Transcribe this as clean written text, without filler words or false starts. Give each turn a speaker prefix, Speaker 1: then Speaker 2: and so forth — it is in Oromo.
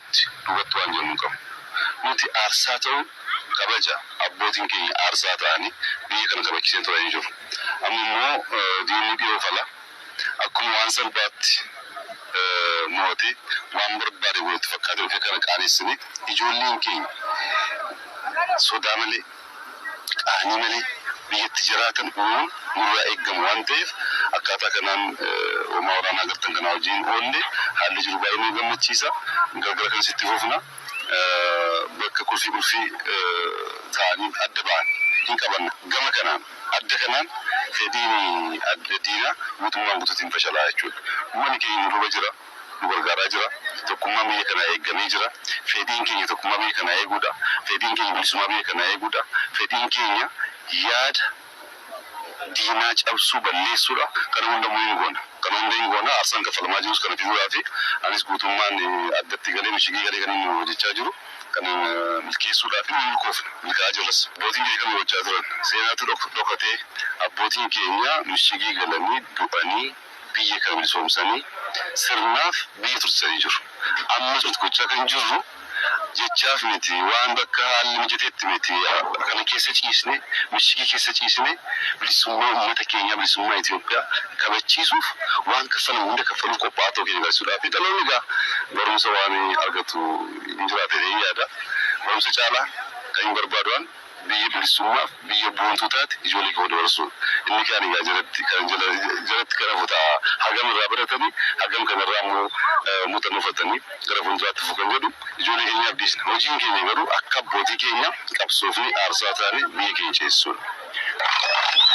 Speaker 1: Duubatti duubatti waan jennu hin qabnu. Nuti aarsaa ta'uun kabaja abbootiin keenya aarsaa ta'anii biyya kana kabachiisanii turanii jiru. Amma immoo diinni dhiyoo fala akkuma waan salphaatti mo'atee waan barbaade godhatu fakkaatee dhufee kana qaanessinee ijoolleen keenya sodaa malee qaanii malee biyyatti jiraatan uumuun nurraa eegamu waan ta'eef akkaataa kanaan hoomaa waraanaa agartan kanaa wajjin oolle haalli jiru baay'ee nu gammachiisa. Galgala kan sitti fufna. Bakka kulfii kulfii ta'anii adda ba'an hin qabanna. Gama kanaan adda kanaan fedhiin adda diinaa guutummaan guutuutiin fashalaa jechuudha. Uummanni keenya nu duuba jira. Nu gargaaraa jira. Tokkummaan biyya kanaa eegamee jira. Fedhiin keenya tokkummaa biyya kanaa eeguudha. Fedhiin keenya bilisummaa biyya kanaa eeguudha. Fedhiin keenya yaada diinaa cabsuu balleessuudha. Kana hunda immoo hin goona. Kana hunda hin goona. Aarsaan kaffalamaa jirus kana fiduudhaa fi anis guutummaan addatti galee mishigii galee kan inni hojjechaa jiru kana milkeessuudhaa fi milkoofna. Milkaa'aa jirras. Abbootiin keenya kan gochaa turan seenaatu dhokatee abbootiin keenya mishigii galanii du'anii biyya kana bilisoomsanii sirnaaf biyya tursanii jiru. Ammas nuti gochaa kan jirru jechaaf miti, waan bakka haalli mijateetti miti. Kana keessa ciisne, mishigii keessa ciisne, bilisummaa uummata keenyaa, bilisummaa Itoophiyaa kabachiisuuf waan kaffalamu hunda kaffaluuf qophaa'aa ta'uu keenya agarsiisuudhaaf. Dhaloonni egaa barumsa waan argatu hin jiraate jedhee yaada. Barumsa caalaa kan hin barbaadu waan biyya bilisummaaf biyya boontuu taate ijoollee koo dabarsuudha. Inni kaan egaa jalatti kan jalatti kan hafu ta'a. Hagam irraa baratanii hagam kanarraa immoo muuxannoo fudhatanii gara fuulduraatti fufu kan jedhu ijoollee keenyaaf dhiisna. Hojiin keenya garuu akka abbootii keenya qabsoofni aarsaa taane biyya keenya ceesisuudha.